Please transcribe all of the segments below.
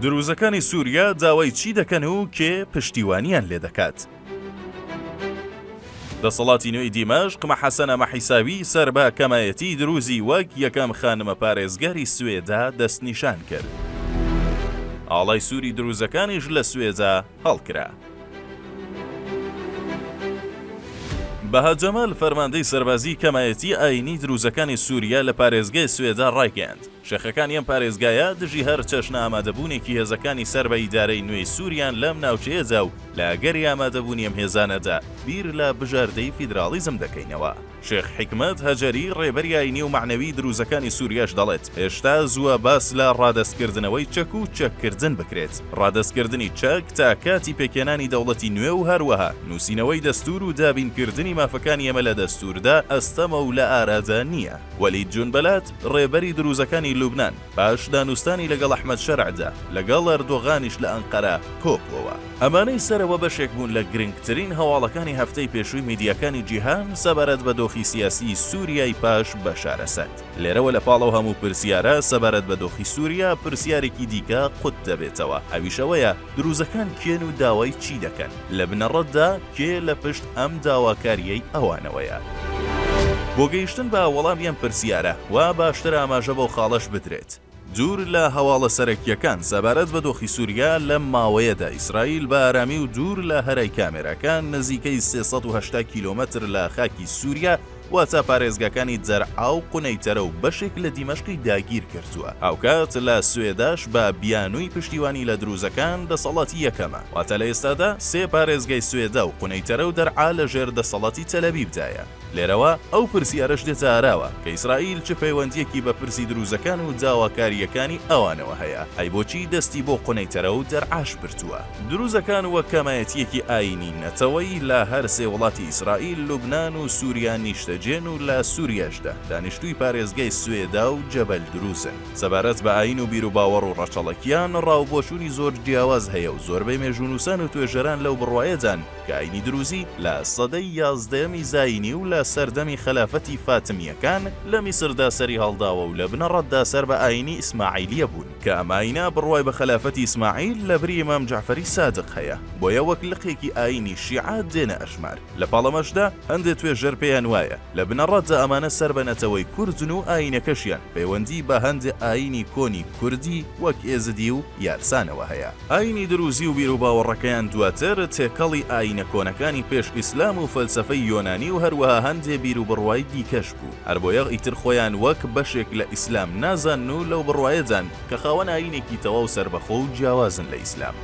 دروزەکانی سوریا داوای چی دەکەن و کێ پشتیوانیان لێدەکات؟ دەسەڵاتی نوێی دیمەشق مەحەسەنە مەحیساوی سەر بە کەمایەتی دروزی وەک یەکەم خانمە پارێزگاری سوێدا دەستنیشان کرد. ئاڵای سووری دروزەکانیش لە سوێدا هەڵکرا. بەها جەمال فەرماندەی سەربازیی کەمایەتی ئایینی دروزەکانی سووریا لە پارێزگای سوێدا ڕایگەیاند، شێخەکانی ئەم پارێزگایە دژی هەر چەشنە ئامادەبوونێکی هێزەکانی سەر بە ئیدارەی نوێی سووریان لەم ناوچەیەدا و لە ئەگەری ئامادەبوونی ئەم هێزانەدا بیر لە بژاردەی فیدراڵیزم دەکەینەوە. شێخ حیکمەت هەجەری ڕێبەری ئایینی و مەعنەوی دروزەکانی سووریاش دەڵێت، هێشتا زووە باس لە ڕادەستکردنەوەی چەک و چەککردن بکرێت. ڕادەستکردنی چەک تا کاتی پێکهێنانی دەوڵەتی نوێ و هەروەها نووسینەوەی دەستوور و دابینکردنی مافەکانی ئێمە لە دەستووردا ئەستەمە و لە ئارادا نییە. وەلید جونبەلات، ڕێبەری دروزەکانی لوبنان، پاش دانوستانی لەگەڵ ئەحمەد شەرعدا، لەگەڵ ئەردۆغانیش لە ئەنقەرە کۆبووەوە. ئەمانەی سەرەوە بەشێک بوون لە گرنگترین هەواڵەکانی هەفتەی پێشووی میدیاکانی جیهان سەبارەت بە دۆخی سیاسیی سوریای پاش بەشار ئەسەد. لێرەوە لە پاڵ ئەو هەموو پرسیارە سەبارەت بە دۆخی سوریا، پرسیارێکی دیکە قوت دەبێتەوە، ئەویش ئەوەیە، دروزەکان کێن و داوای چی دەکەن؟ لە بنەڕەتدا کێ لە پشت ئەم داواکارییەی ئەوانەوەیە؟ بۆ گەیشتن بە وەڵامی ئەم پرسیارە، وا باشترە ئاماژە بەو خاڵەش بدرێت، دوور لە هەواڵە سەرەکییەکان سەبارەت بە دۆخی سوریا، لەم ماوەیەدا ئیسرائیل بە ئارامی و دوور لە هەرای کامێراکان نزیکەی 380 کیلۆمەتر لە خاکی سوریا واتە پارێزگاکانی دەرعا و قونەیتەرە و بەشێک لە دیمەشقی داگیر کردووە. هاوکات لە سوێداش بە بیانووی پشتیوانی لە دروزەکان دەسەڵاتی یەکەمە. واتە لە ئێستادا سێ پارێزگای سوێدا و قونەیتەرە و دەرعا لە ژێر دەسەڵاتی تەلەبیبدایە. لێرەوە ئەو پرسیارەش دێتە ئاراوە کە ئیسرائیل چ پەیوەندییەکی بە پرسی دروزەکان و داواکارییەکانی ئەوانەوە هەیە؟ ئەی بۆچی دەستی بۆ قونەیتەرە و دەرعاش بردووە؟ دروزەکان وەک کەمایەتییەکی ئایینی نەتەوەیی لە هەر سێ وڵاتی ئیسرائیل، لوبنان و سوریا نیشتەجێن و لە سوریاشدا دانیشتووی پارێزگای سوێدا و جەبەل دروزن. سەبارەت بە ئایین و بیروباوەڕ و ڕەچەڵەکیان ڕاوبۆچوونی زۆر جیاواز هەیە و زۆربەی مێژوونووسان و توێژەران لەو بڕوایەدان کە ئایینی دروزی لە سەدەی یازدەیەمی زایینی و لە سەردەمی خەلافەتی فاتمییەکان لە میسردا سەریهەڵداوە و لە بنەڕەتدا سەر بە ئایینی ئیسماعیلییە بوون. کە ئەم ئایینە بڕوای بە خەلافەتی ئیسماعیل لە بری ئیمام جەعفەری سادق هەیە، بۆیە وەک لقێکی ئایینی شیعە دێنە ئەژمار. لە پاڵ ئەمەشدا هەندێ توێژەر پێیان وایە لە بنەڕەتدا ئەمانە سەر بە نەتەوەی کوردن و ئایینەکەشیان پەیوەندی بە هەندێ ئایینی کۆنی کوردی وەک ئێزدی و یارسانەوە هەیە. ئایینی دروزی و بیروباوەڕەکەیان دواتر تێکەڵی ئایینە کۆنەکانی پێش ئیسلام و فەلسەفەی یۆنانی و هەروەها هەندێ بیروبڕوای دیکەش بوو. هەربۆیە ئیتر خۆیان وەک بەشێک لە ئیسلام نازانن و لەو بڕوایەدان کە خاوەن ئایینێکی تەواو سەربەخۆ و جیاوازن لە ئیسلام.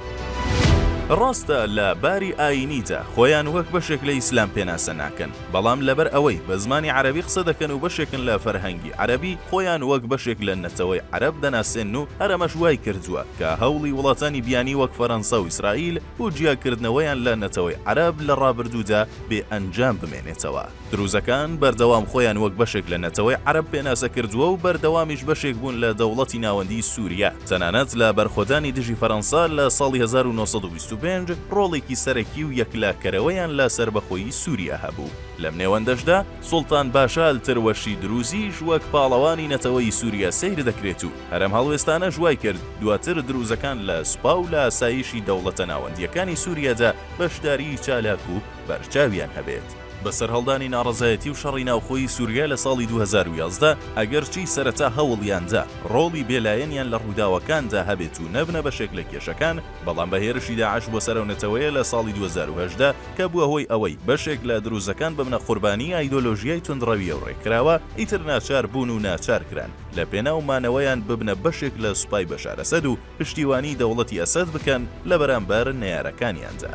ڕاستە لە باری ئایینیدا خۆیان وەک بەشێک لە ئیسلام پێناسە ناکەن، بەڵام لەبەر ئەوەی بە زمانی عەرەبی قسە دەکەن و بەشێکن لە فەرهەنگی عەرەبی، خۆیان وەک بەشێک لە نەتەوەی عەرەب دەناسێنن و هەر ئەمەش وای کردووە کە هەوڵی وڵاتانی بیانی وەک فەرەنسا و ئیسرائیل بۆ جیاکردنەوەیان لە نەتەوەی عەرەب لە ڕابردوودا بێ ئەنجام بمێنێتەوە. دروزەکان بەردەوام خۆیان وەک بەشێک لە نەتەوەی عەرەب پێناسە کردووە و بەردەوامیش بەشێک بوون لە دەوڵەتی ناوەندیی سووریا، تەنانەت لە بەرخۆدانی دژی فەرەنسا لە ساڵی 1925 ڕۆڵێکی سەرەکی و یەکلاکەرەوەیان لە سەربەخۆیی سووریا هەبوو. لەم نێوەندەشدا سوڵتان باشا ئەلتروەشی دروزیش وەک پاڵەوانی نەتەوەیی سووریا سەیر دەکرێت و هەر ئەم هەڵوێستانەش وای کرد دواتر دروزەکان لە سوپا و لە ئاسایشی دەوڵەتە ناوەندییەکانی سووریادا بەشداریی چالاک و بەرچاویان هەبێت. بە سەرهەڵدانی ناڕەزایەتی و شەڕی ناوخۆیی سوریا لە ساڵی 2011، ئەگەرچی سەرەتا هەوڵیاندا ڕۆڵی بێلایەنیان لە ڕووداوەکاندا هەبێت و نەبنە بەشێک لە کێشەکان، بەڵام بە هێرشی داعش بۆ سەر ئەو نەتەوەیە لە ساڵی 2018 کە بووە هۆی ئەوەی بەشێک لە دروزەکان ببنە قوربانی ئایدۆلۆژیای توندڕەوی ئەو ڕێکخراوە، ئیتر ناچار بوون و ناچار کران لە پێناو مانەوەیان ببنە بەشێک لە سوپای بەشار ئەسەد و پشتیوانی دەوڵەتی ئەسەد بکەن لە بەرامبەر نەیارەکانیاندا.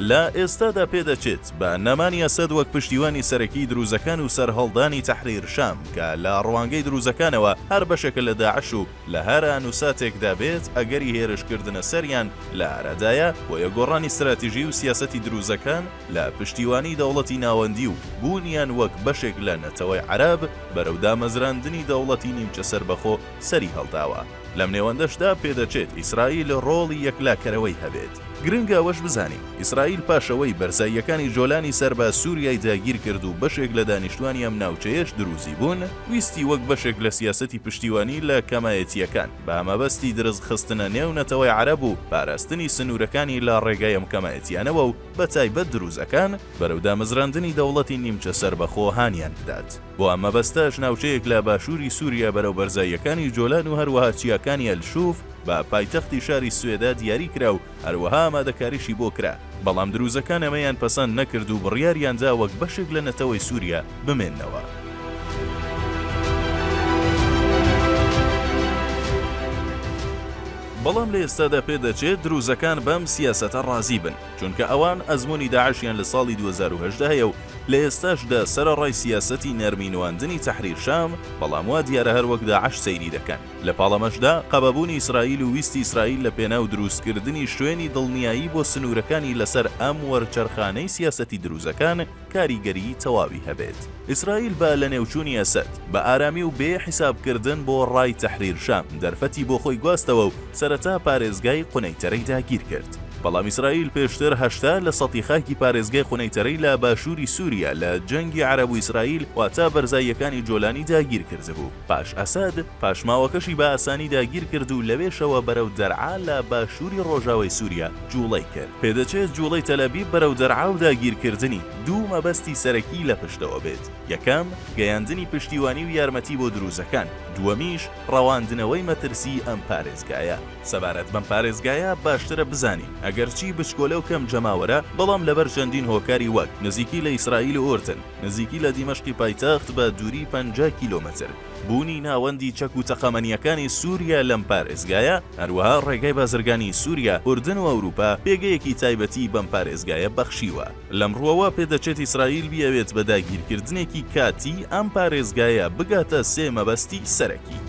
لە ئێستادا پێدەچێت بە نەمانی ئەسەد وەک پشتیوانی سەرەکی دروزەکان و سەرهەڵدانی تەحریر شام کە لە ڕوانگەی دروزەکانەوە هەر بەشێکە لە داعش و لە هەر ئان و ساتێکدا بێت ئەگەری هێرشکردنە سەریان لە ئارادایە، بۆیە گۆڕانی ستراتیژی و سیاسەتی دروزەکان لە پشتیوانی دەوڵەتی ناوەندی و بوونیان وەک بەشێک لە نەتەوەی عەرەب بەرەو دامەزراندنی دەوڵەتی نیمچە سەربەخۆ سەری هەڵداوە. لەم نێوەندەشدا پێدەچێت ئیسرائیل ڕۆڵی یەکلاکەرەوەی هەبێت. گرنگە ئەوەش بزانین ئیسرائیل. ئیسرائیل پاش ئەوەی بەرزاییەکانی جۆلانی سەر بە سوریای داگیر کرد و بەشێک لە دانیشتوانی ئەم ناوچەیەش دروزی بوون، ویستی وەک بەشێک لە سیاسەتی پشتیوانی لە کەمایەتییەکان بە مەبەستی درز خستنە نێو نەتەوەی عەرەب و پاراستنی سنوورەکانی لە ڕێگای ئەم کەمایەتییانەوە و بە تایبەت دروزەکان بەرەو دامەزراندنی دەوڵەتی نیمچە سەربەخۆ هانیان بدات. بۆ ئەم مەبەستەش ناوچەیەک لە باشووری سوریا بەرەو بەرزاییەکانی جۆلان و هەروەها چیاکانی ئەلشوف بە پایتەختی شاری سوێدا دیاری کرا و هەروەها ئامادەکاریشی بۆ کرا، بەڵام دروزەکان ئەمەیان پەسەند نەکرد و بڕیاریان دا وەک بەشێک لە نەتەوەی سوریا بمێننەوە. بەڵام لە ئێستادا پێدەچێت دروزەکان بەم سیاسەتە ڕازی بن، چونکە ئەوان ئەزموونی داعشیان لە ساڵی 2018 هەیە و لە ئێستاشدا سەرەڕای سیاسەتی نەرمی نواندنی تەحریر شام، بەڵام وا دیارە هەر وەک داعش سەیری دەکەن. لە پاڵ ئەمەشدا قەبەبوونی ئیسرائیل و ویستی ئیسرائیل لە پێناو دروستکردنی شوێنی دڵنیایی بۆ سنوورەکانی لەسەر ئەم وەرچەرخانەی سیاسەتی دروزەکان کاریگەریی تەواوی هەبێت. ئیسرائیل بە لەنێوچوونی ئەسەد، بە ئارامی و بێ حیسابکردن بۆ ڕای تەحریر شام، دەرفەتی بۆ خۆی گواستەوە و سەرەتا پارێزگای قونەیتەرەی داگیرکرد. بەڵام ئیسرائیل پێشتر 80 لە سەتی خاکی پارێزگای قونەیتەرەی لە باشووری سووریا لە جەنگی عەرەب و ئیسرائیل واتە بەرزاییەکانی جۆلانی داگیرکردبوو. پاش ئەسەد، پاشماوەکەشی بە ئاسانی داگیرکرد و لەوێشەوە بەرەو دەرعا لە باشووری ڕۆژاوای سووریا جووڵەی کرد. پێدەچێت جووڵەی تەلئەبیب بەرەو دەرعا و داگیرکردنی، دوو مەبەستی سەرەکی لە پشتەوە بێت، یەکەم، گەیاندنی پشتیوانی و یارمەتی بۆ دروزەکان، دووەمیش، ڕەواندنەوەی مەترسیی ئەم پارێزگایە. سەبارەت بەم پارێزگایە باشترە بزانین، ئەگەرچی بچکۆلە و کەم جەماوەرە، بەڵام لەبەر چەندین هۆکاری وەک، نزیکی لە ئیسرائیل و ئوردن، نزیکی لە دیمەشقی پایتەخت بە دووری 50 کیلۆمەتر، بوونی ناوەندی چەک و تەقەمەنییەکانی سووریا لەم پارێزگایە، هەروەها ڕێگای بازرگانیی سووریا، ئوردن و ئەوروپا پێگەیەکی تایبەتی بەم پارێزگایە بەخشیوە. لەم ڕووەوە پێدەچێت ئیسرائیل بیەوێت بە داگیرکردنێکی کاتی ئەم پارێزگایە بگاتە سێ مەبەستی سەرەکی.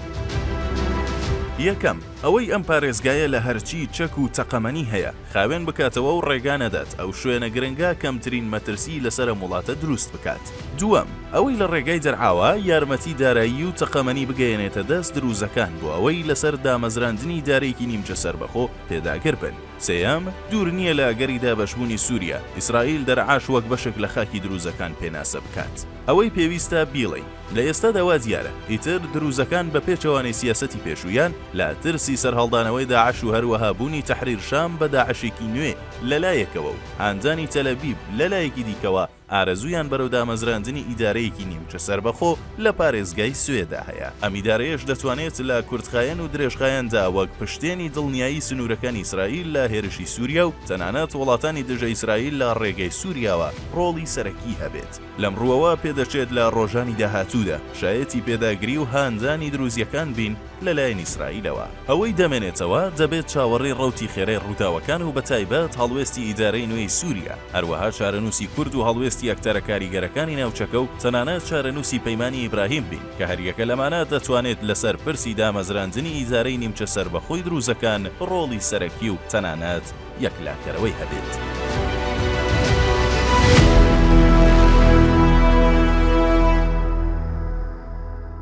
یەکەم، ئەوەی ئەم پارێزگایە لە هەرچی چەک و تەقەمەنی هەیە، خاوێن بکاتەوە و ڕێگا نەدات ئەو شوێنە گرنگە کەمترین مەترسی لەسەر ئەم وڵاتە دروست بکات. دووەم، ئەوەی لە ڕێگای دەرعاوە یارمەتی دارایی و تەقەمەنی بگەیەنێتە دەست دروزەکان بۆ ئەوەی لەسەر دامەزراندنی ئیدارەیەکی نیمچە سەربەخۆ پێداگر بن. سێیەم، دوور نییە لە ئەگەری دابەشبوونی سووریا، ئیسرائیل دەرعاش وەک بەشێک لە خاکی دروزەکان پێناسە بکات. ئەوەی پێویستە بیڵێین، لە ئێستادا وا دیارە ئیتر دروزەکان بە پێچەوانەی سیاسەتی پێشوویان، لە ترسی سەرهەڵدانەوەی داعش و هەروەها بوونی تەحریر شام بە داعشێکی نوێ لە لایەکەوە و هاندانی تەلەبیب لە لایەکی دیکەوە، ئارەزوویان بەرەو دامەزراندنی ئیدارەیەکی نیمچە سەربەخۆ لە پارێزگای سوێدا هەیە. ئەم ئیدارەیەش دەتوانێت لە کورتخایەن و درێژخایەندا وەک پشتێنی دڵنیایی سنوورەکانی ئیسرائیل لە هێرشی سووریا و تەنانەت وڵاتانی دژە ئیسرائیل لە ڕێگەی سووریاوە ڕۆڵی سەرەکی هەبێت. لەم ڕووەوە پێدەچێت لە ڕۆژانی داهاتوودا شایەتی پێداگری و هاندانی دروزییەکان بین لەلایەن ئیسرائیلەوە. ئەوەی دەمێنێتەوە، دەبێت چاوەڕێی ڕەوتی خێرای ڕووداوەکان و بەتایبەت هەڵوێستی ئیدارەی نوێی سووریا، هەروەها چارەنووسی کورد و هەڵوێستی ئەکتەرە کاریگەرەکانی ناوچەکە و تەنانەت چارەنووسی پەیمانی ئیبراهیم بین، کە هەریەکە لەمانە دەتوانێت لەسەر پرسی دامەزراندنی ئیدارەی نیمچە سەربەخۆی دروزەکان ڕۆڵی سەرەکی و تەنانەت یەکلاکەرەوەی هەبێت.